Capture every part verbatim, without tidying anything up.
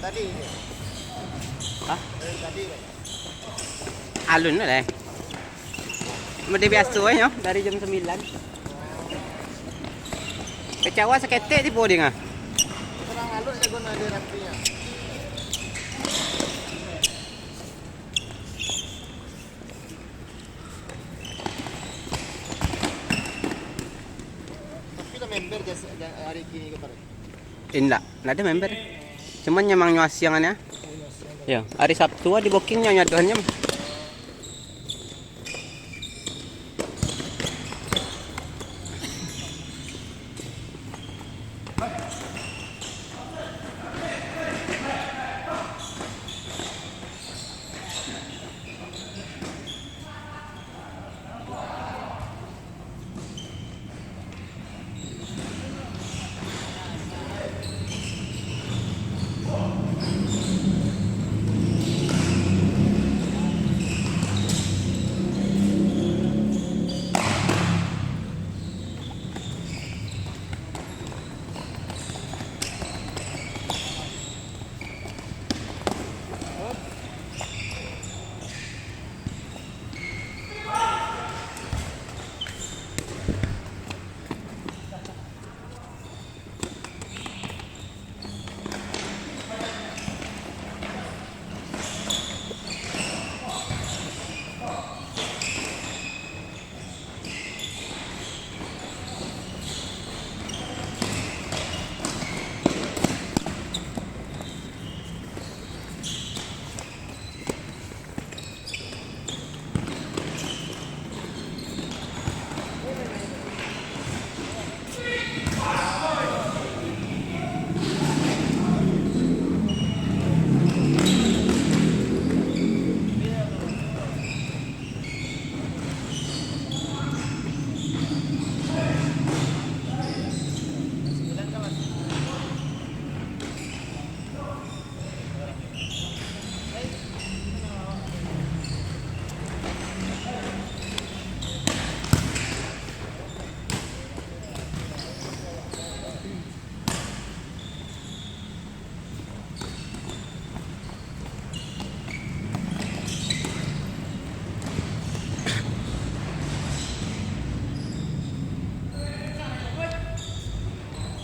Tadi. Hah? Tadi, Pak. Alun lah, deh. Mode biaso aja, dari jam sambilan. Kacawa saketek tibo di ngah. Kurang alun jago nade rapinyo. Tapi lah member jasa, ja-, hari kini ko, Pak? Indak, ndak ado member. Cuman nyamang nyo asiang ane. Yo, hari Sabtu di booking nyo, nyo adohan nyo.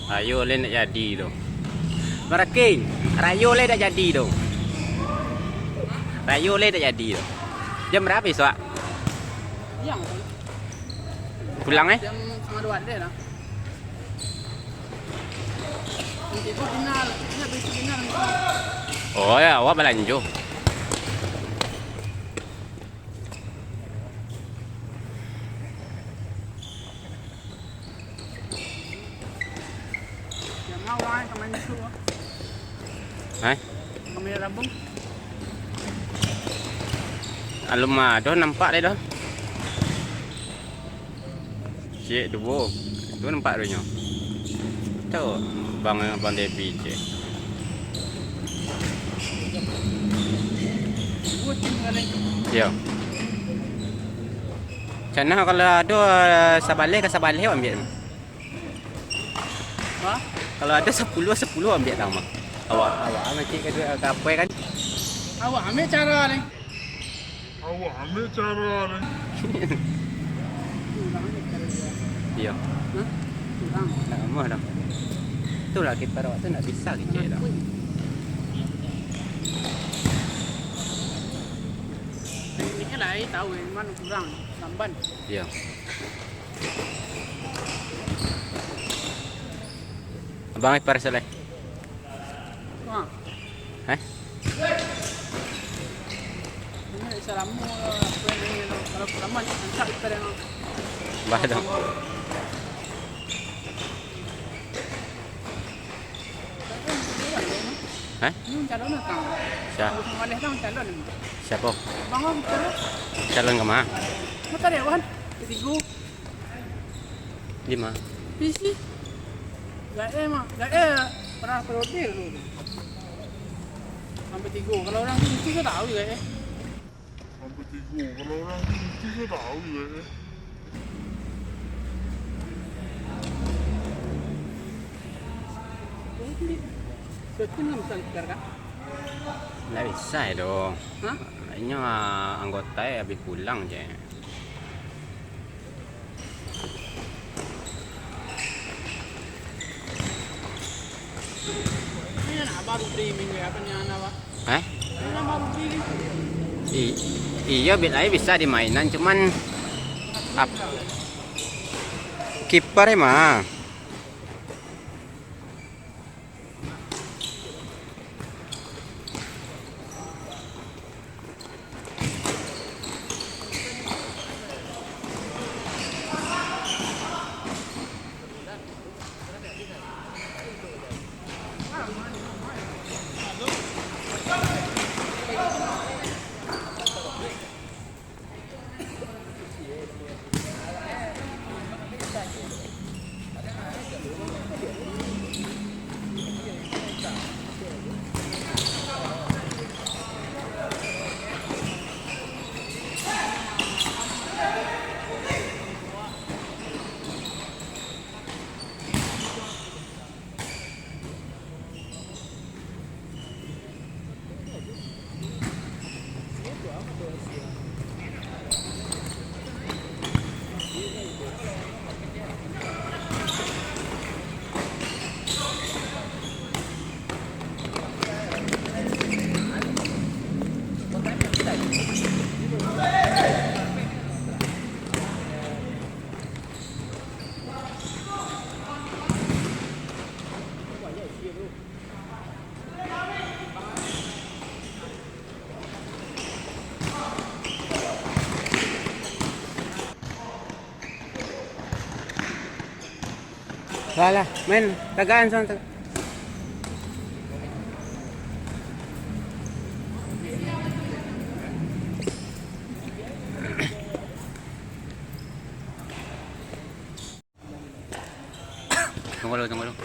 Rayo lai ndak jadi tu. Maraking, rayo lai ndak jadi tu. Rayo lai ndak jadi tu. Jam barapo isuak? Siang. Pulang, eh? Jam satangah duo ado lah. Nanti tu final, indak, besok final. Oh ya, awak balanjo. Hah? Alun ado nampak deh doh. Cek duo. Tu nampak duonyo. Tu Bang, Bang Devi cek. Yo. Canah kalau ado, eh, sabaleh ka sabaleh ambiak. Hah? Kalau ado sapuluah, sapuluah ambiak lah, Mak. Awak, awak ambiak cek ka duo, ka apo kan? Awak ambiak cara ni. Awak ambiak cara ni. Iyo. Hah? Kurang. Ndak amuah doh. Itulah kiper awak tu ndak bisa kecek doh. Tekniknyo lah, eh, tahu, eh, mano kurang, lamban. Iyo. Abang, eh, parcel, eh. Wah. Eh? Ini bisa lamo, apa yang ini, kalau lamo, nanti kita yang Bah dong. Eh? Ini calon datang. Siapa? Calon. Bang, kita. Calon ke mana? Mata dewan. Ketiga. Di ma? P C. Gaek mah, gaek pernah periode dulu tu. Sampai tigo. Kalau urang itu saya tahu gaek. Sampai tigo. Kalau urang itu saya tahu gaek. Jadi, betul nggak bisa sekarang kan? Ndak bisa doh. Hah? Inyo, ah, anggota habis pulang je. Ini anak baru beli minggu apa ni, anak, Pak? Hah? Ini anak baru beli ni. I-, iyo, bit lai bisa dimainan, cuman ap-, kiper mah. Lah, lah, main tagaan, son, tag-, Tunggu dulu, tunggu dulu.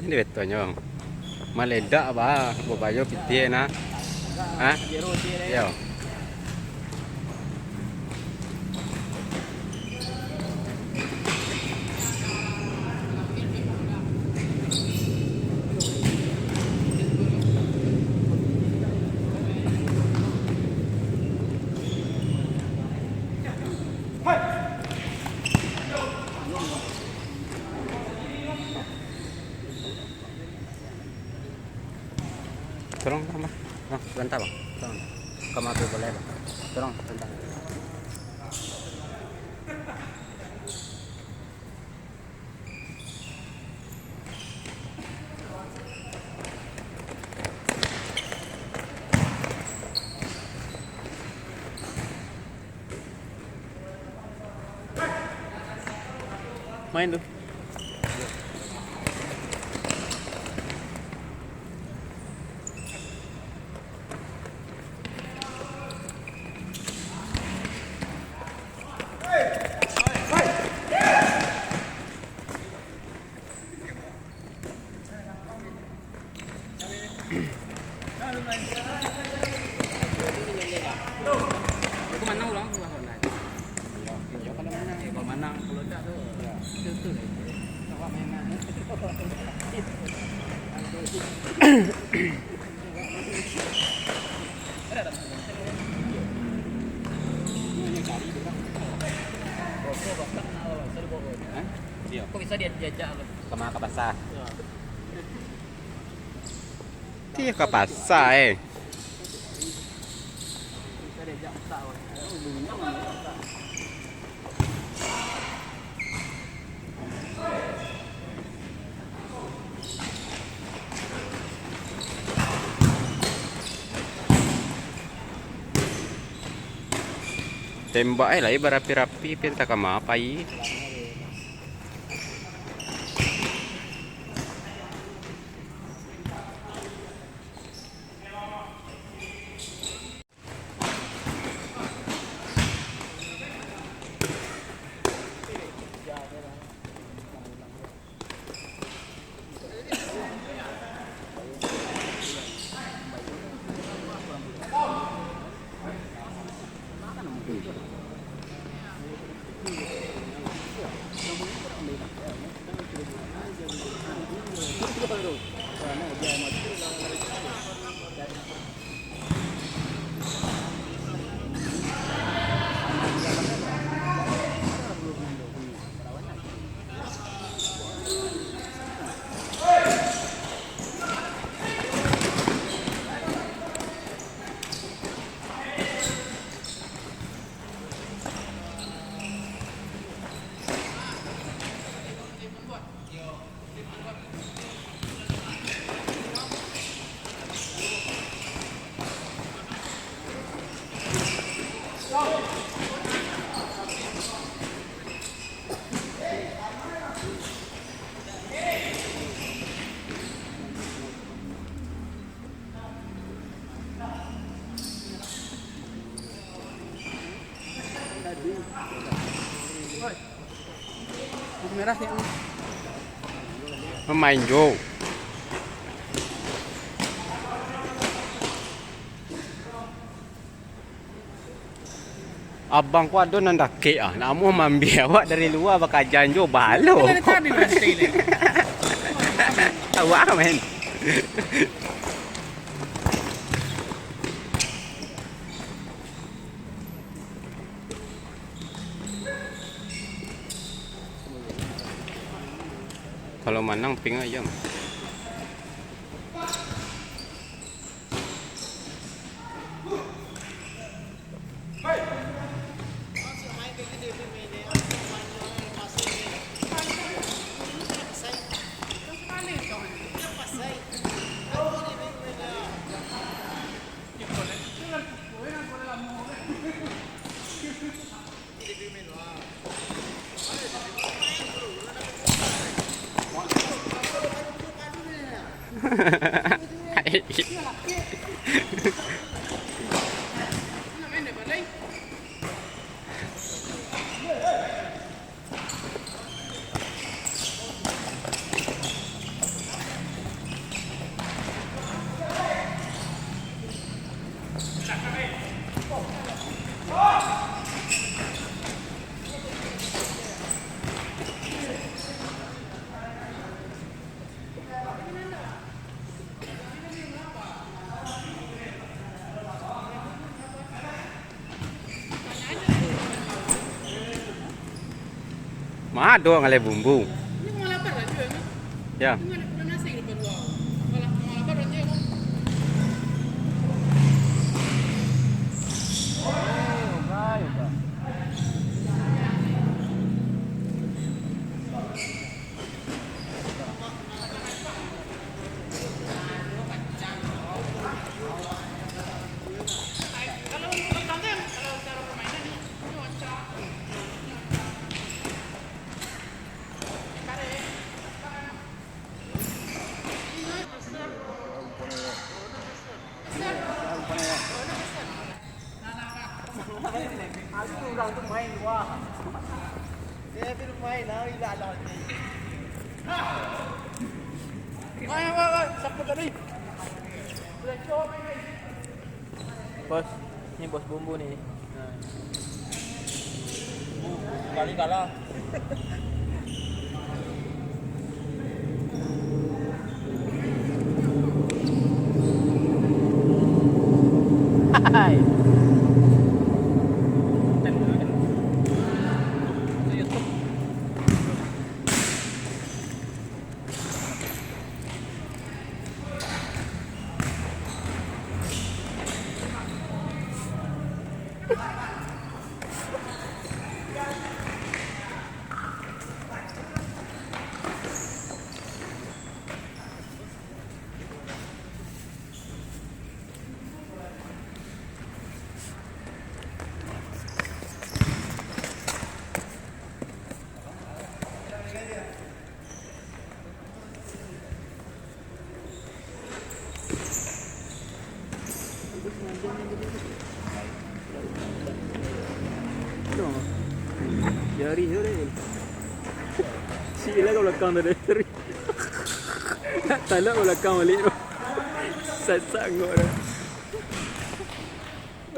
Ini betonyo. Maledak ba, babayo pitih nah. Hah? Yo. Tolong, Bang, Bang. Bang, sabanta, Bang. Tolong. Ka ma tu boleh, Bang. Tolong, sabanta. Main tu. Itu manang ulang tu, Bang. Iyo, kalau manang. Iyo, kalau manang, kalau tak tu, ya, itu tu lah. Awak main-main. Ada tak? Ini cari dia orang. Bosnya bahkan nak awal, saya bawa. Hah? Iya. Kok bisa dia diajak, Bang? Ka ma, ka pasar? Ya. Ti ka pasar, eh. Tembak eh lai barapi-rapi, pi antah ka ma pai. Merah ya. Mamain jo. Abang ko ado nan dakek ah, namuah maambiak awak dari lua bakajan jo balo. Dari tadi berhenti ni. Awak main. Kalau manang, ping ayam. Ma ado ngaleh bumbu. Ya. Aku tu urang tu main luar. Saya tu main lah, ilah lah. Main, main, main. Siapa tadi? Bos, ni bos bumbu ni. Nah. Bali kalah. Hai. Jari tu deh. Sila ka balakang tu deh. Nak talak ka balakang baliak tu. Sasak angok tu.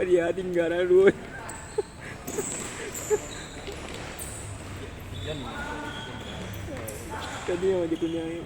Dia tingga dah dua. Tadi yang warna kuniang ni.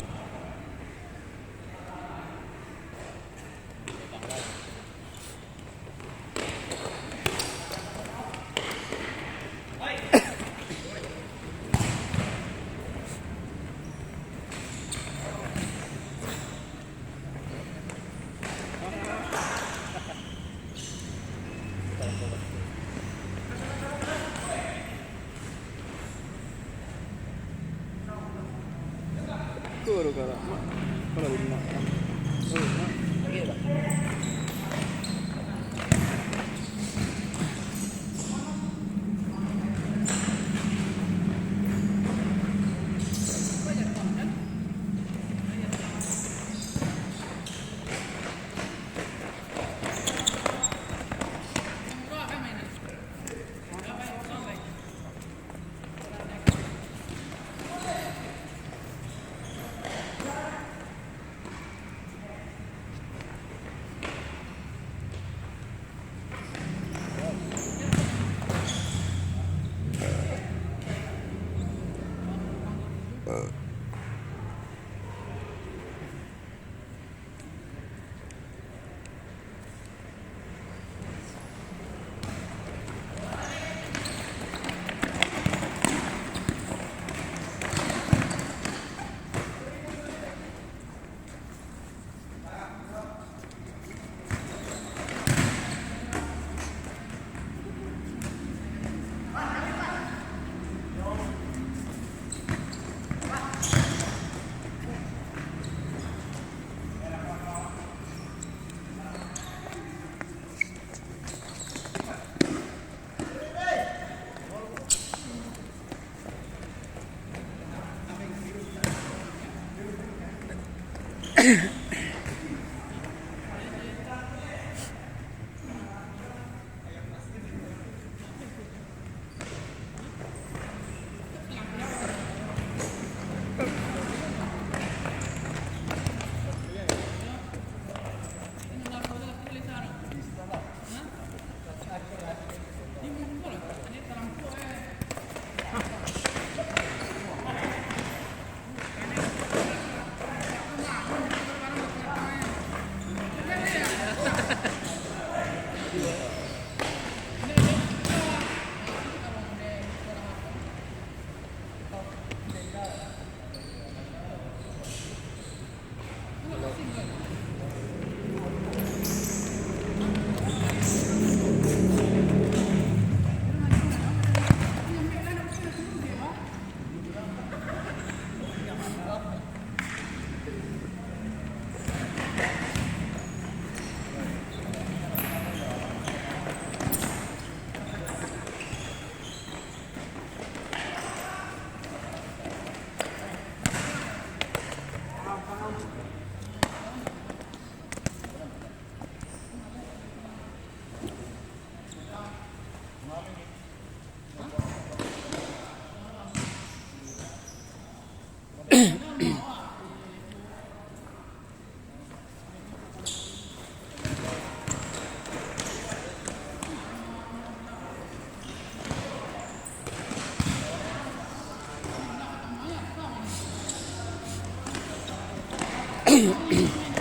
Hmm.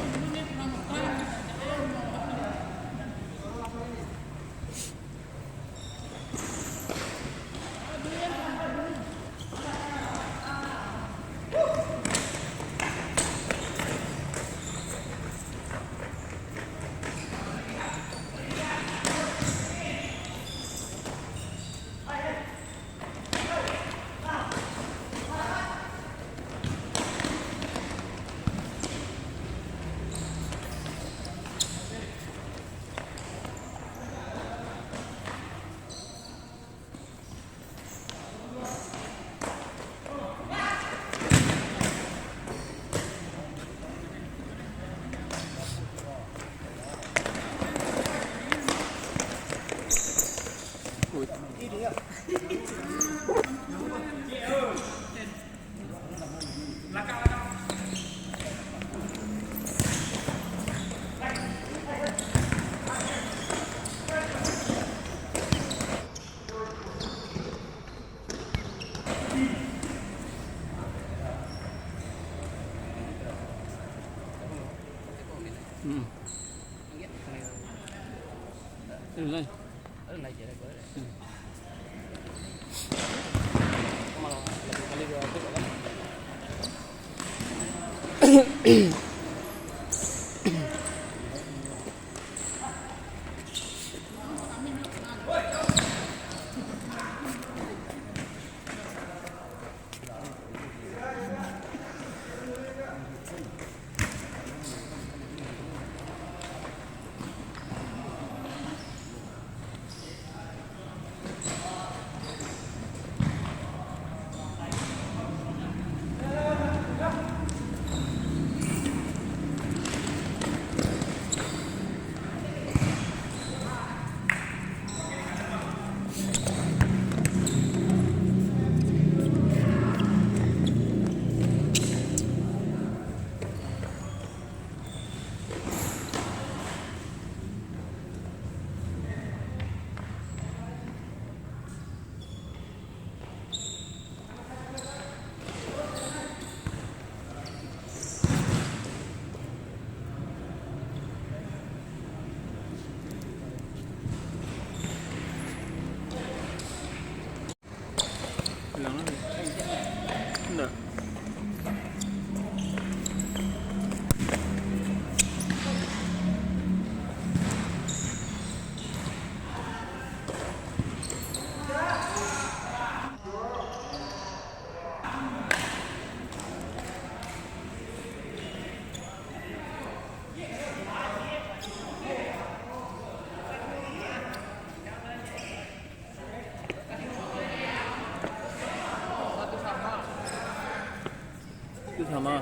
Terus, Lai. Hmm. Ulang lagi. Ndak. Itu sama.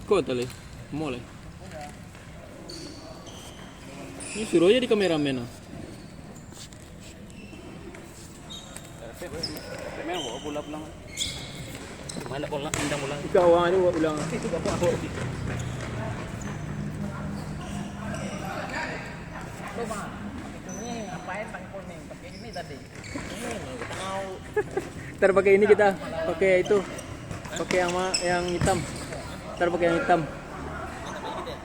Ko tali, mo lai. Ni suruah aja di kameramen ah. Main bola, tendang bola. Ika awang ni buat ulang. Itu apa? Apa? Itu mah. Itu ni ngapain tangkul ni? Pakai ini tadi. Ini tahu. Ntar pakai ini kita, pakai itu, pakai yang ma-, yang hitam. Ntar pakai yang hitam.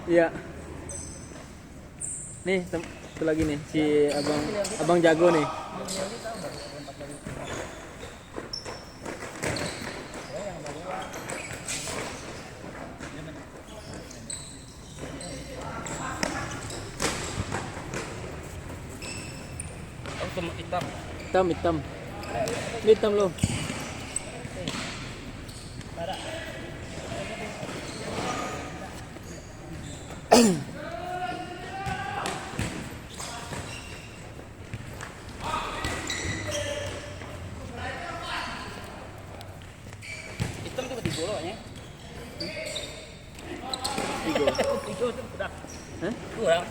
Iya. Nih, tem-, satu lagi nih, si abang, abang jago nih. Hitam, hitam. Hitam, hitam. Ini hitam lo. Hitam tu ketigo lo, ya? Tigo. Tigo tu kurang. Hah? Kurang.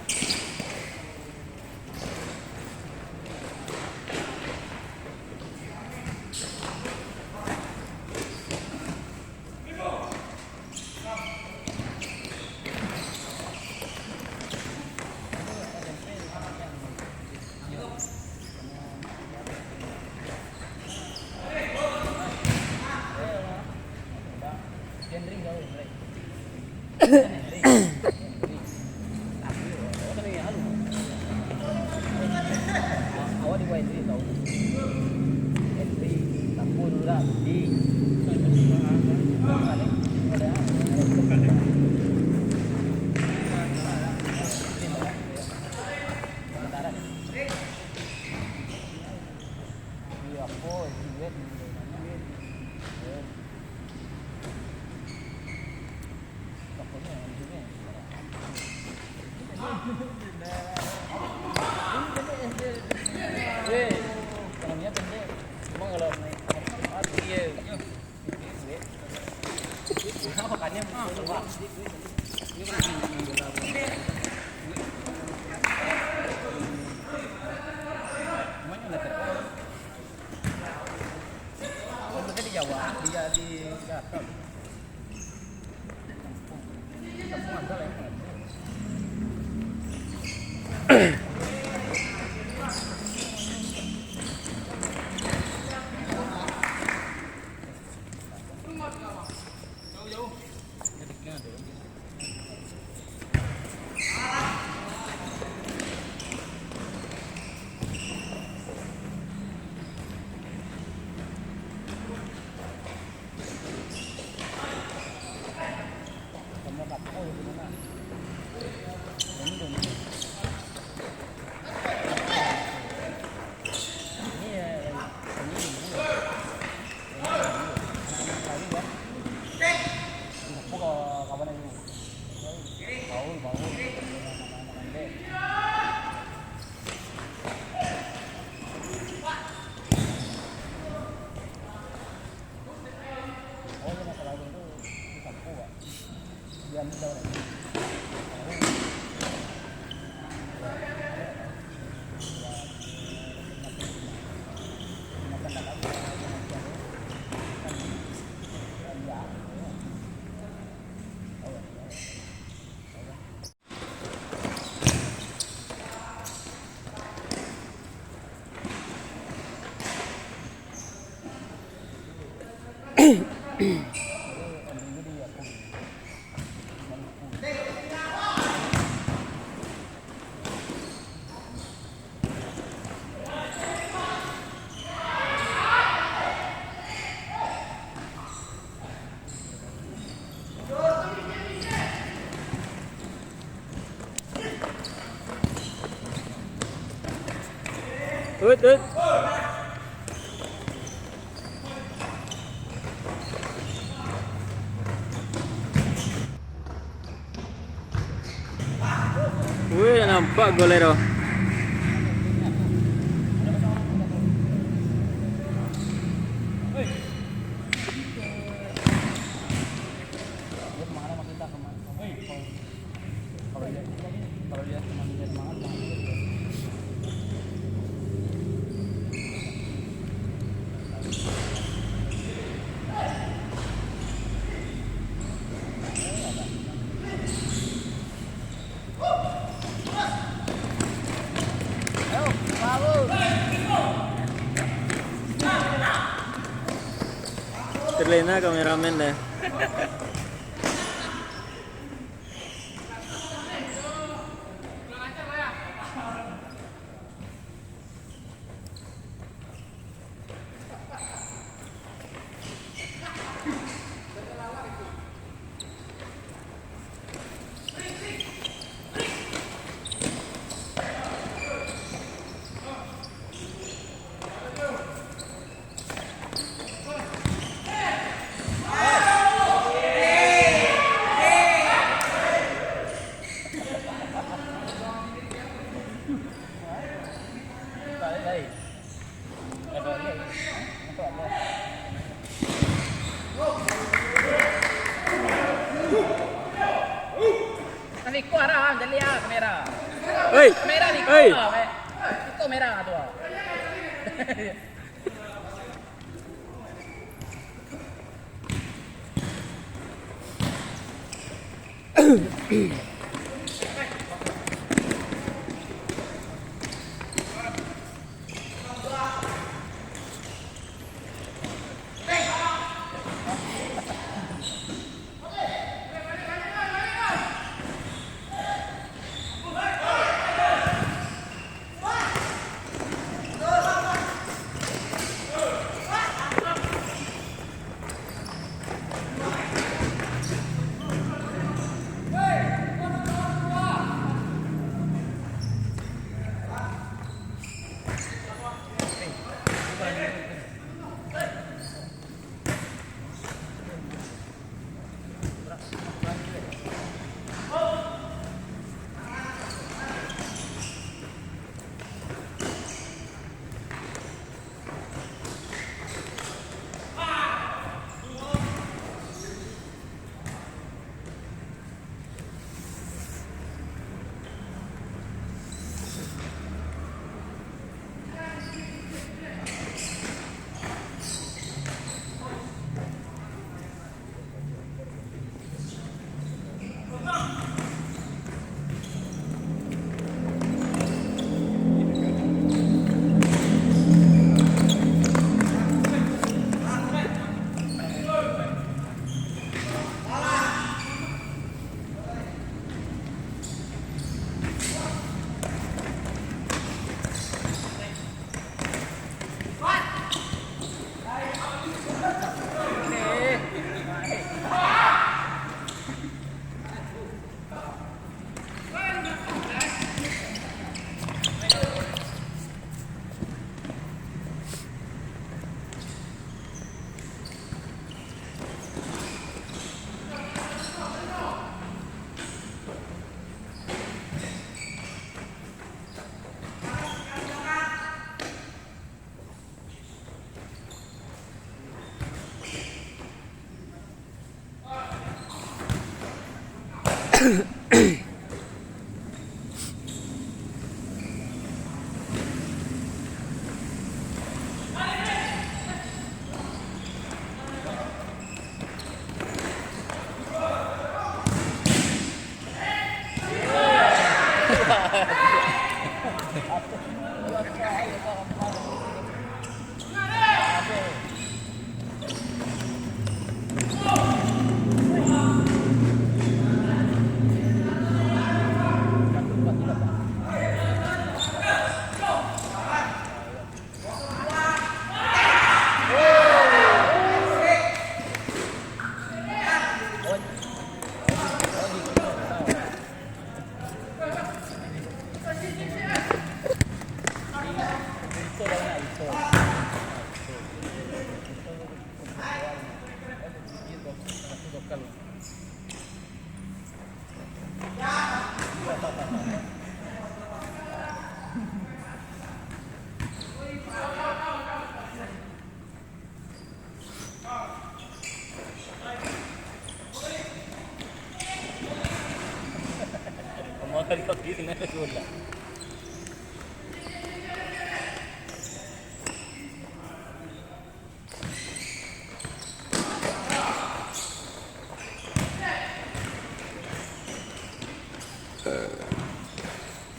Ut, ut. Wih, nampak gol tu. Terlena kameramen deh. Tapi kau arah, jadi ah, kamera. Hei. Kamera ni kau Hei. Lah, eh. Kau merah tu ah.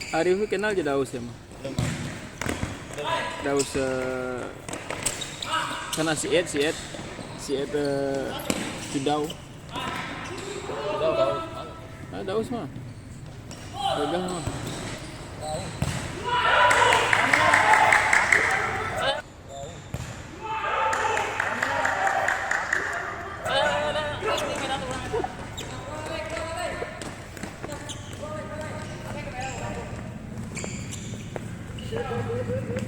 Arif tu kenal jo Daus ya, mah? Daus, eh, sanak si Ed, si Ed, si Ed, eh, Cudau. Ah, Daus mah. Pegang mah.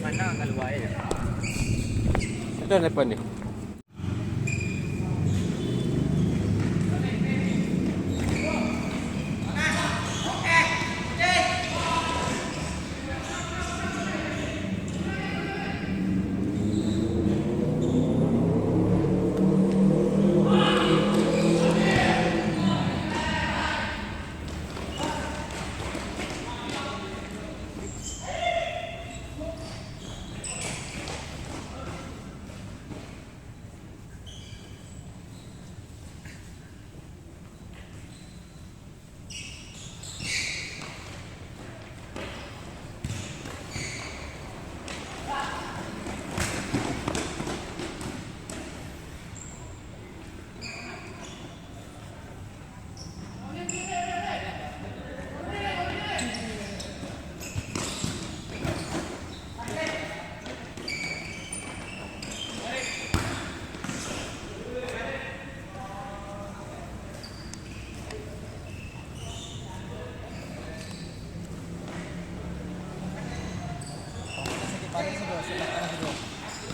Mana kalua ya? Sudah depan dia.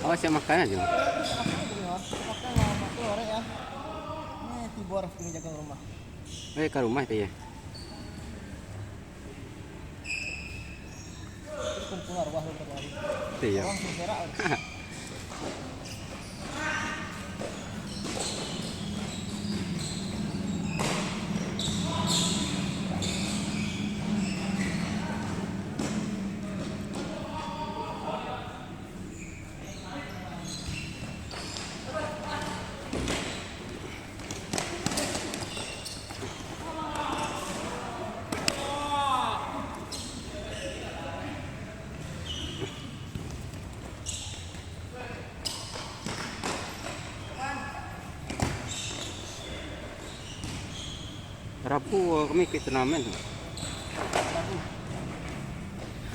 Oh, siap makan aja. Makan aja, Bang. Makan, makan, makan, orek ya. Ini tibo Raffi jaga rumah. Eh, ka rumah tu ya? Terus kumpul arwah beberapa hari. Iya. Arwah berserak. Rabu kami ikut turnamen.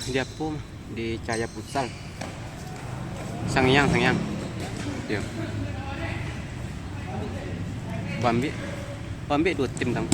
Di apo mah? Di Cahaya Futsal. Sangiang, Sangiang. Yo. Bambik. Bambik duo tim tang.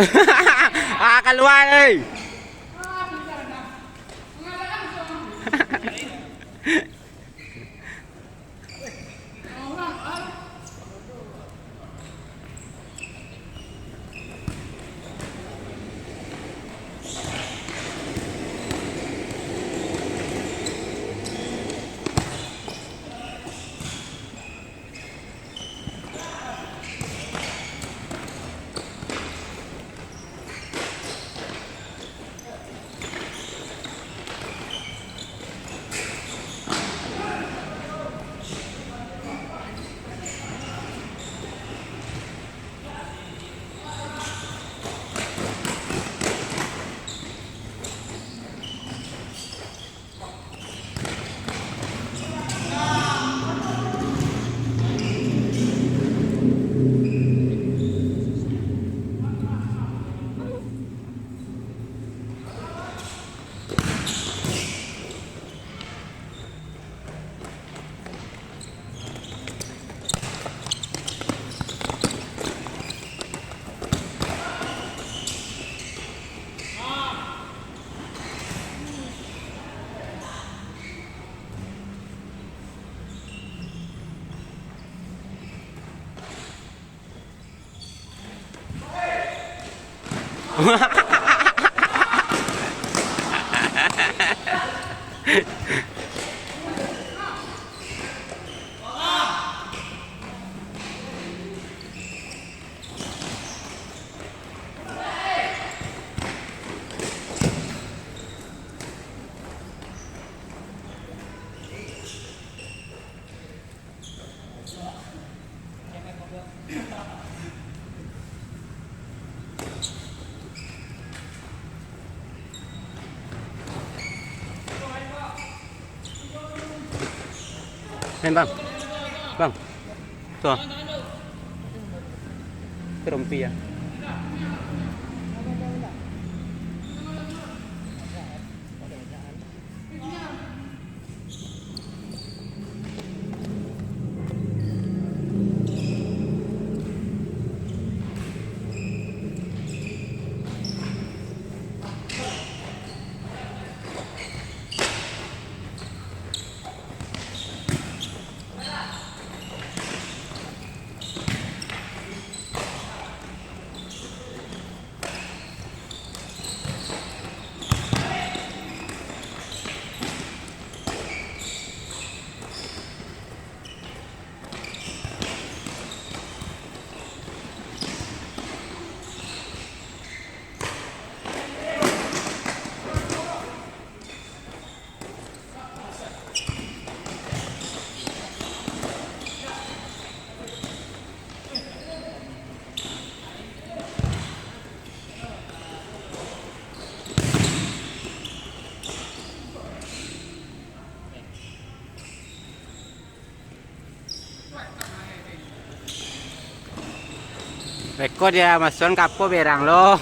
Ah, kalua, oi. Main, Bang. Bang. Tuh. Terumpi ya. Beko dia masuan kapo berang lo.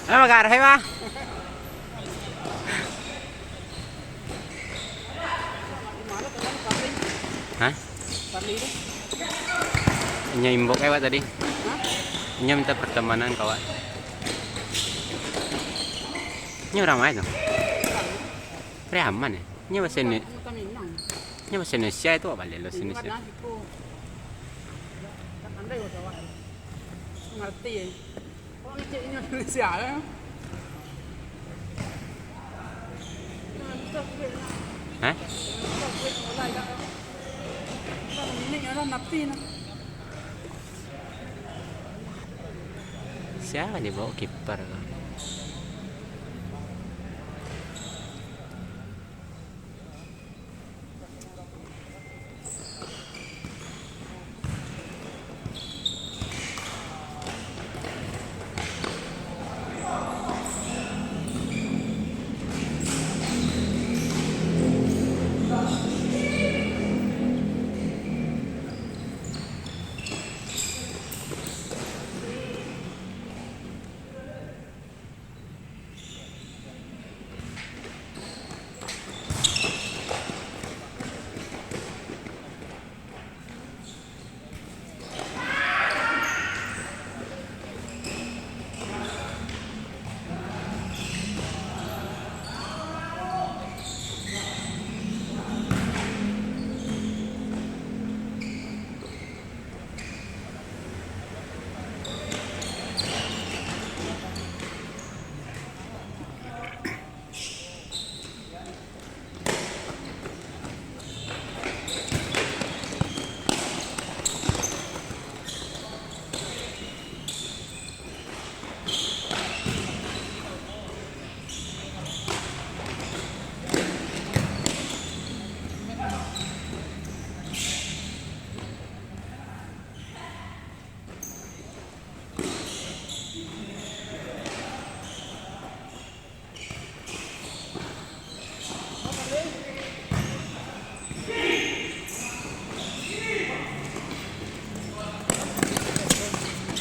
Apa kabar, Pak? Hah? Inyo imbok awak tadi. Inyo minta pertemanan ka awak. Inyo urang ma tu? Preman, eh? Inyo bahasa Indo-, inyo bahasa Indonesia tu apa baliak lo Indonesia? Ngerti, eh. Kok ngecek inyo Indonesia, eh? Hah? Sia dibawa kiper tu?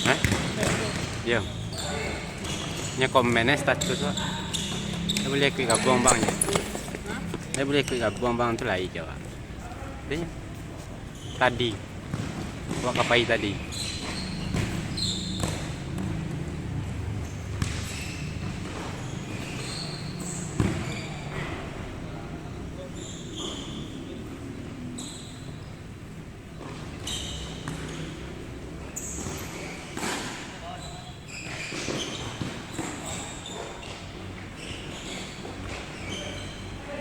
Hah? Yo. Nyo komen e status, Pak. Ndak buliah ikuik gabuang, Bang, nyo. Ndak buliah ikuik gabuang, Bang, tu lai jawab. Tadi. Awak ka pai tadi.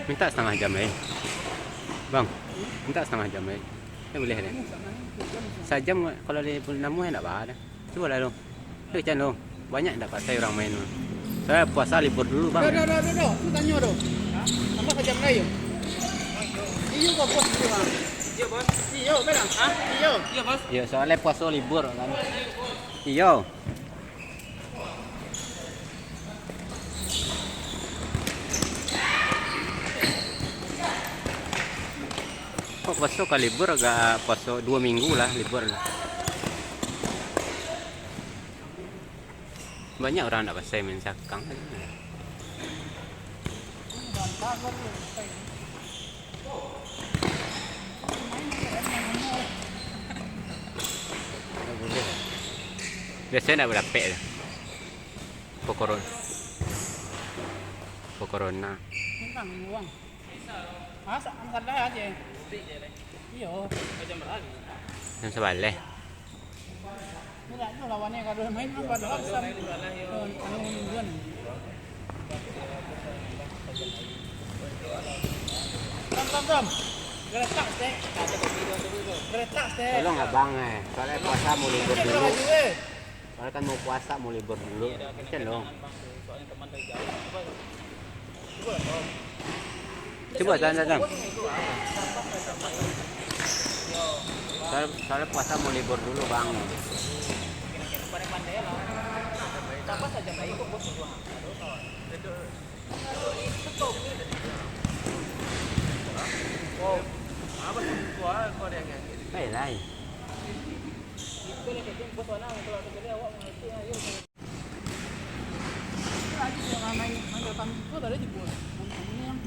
Mintak satangah jam lai. Bang, mintak satangah jam lai. Ndak buliah deh. Sajam kalau limo puluah enam ndak baa deh. Cubolah lu. Lu can lu. Banyak ndak patai urang main tu. Soalnyo puasa libur dulu, Bang. Dah, dah, dah, dah, dah. Tu tanyo tu. Tambah sajam lai, yo. Iyo, Bos, iyo, Bang. Iyo, Bos. Iyo, kan? Hah? Iyo. Iyo, Bos. Iyo, soalnyo puasa libur kan. Iyo. Kok puaso ka libur agak puaso duo minggu lah libur. Banyak urang ndak pasai main sakang. Biaso ndak badapek tu. Pokoron. Pokorona. Tentang uang. Ah, sa-, salah aja. Iyo. Jam sabaleh. Ndak ado lawan e, kalau main kan padahal sam-, eh, anu mingguan. Sam, sam, sam. Geretak, Stek. Geretak, Stek. Tolong abang, eh. Soalnyo puasa mau libur dulu. Cek lah baju, eh. Soalnyo kan mau puasa, mau libur dulu. Kan lo. Cubo, Tan, Tan, Tan. Soal, soalnyo puasa mau libur dulu, Bang. Baiklah. Main, main kami itu ada di bola. Main kami yang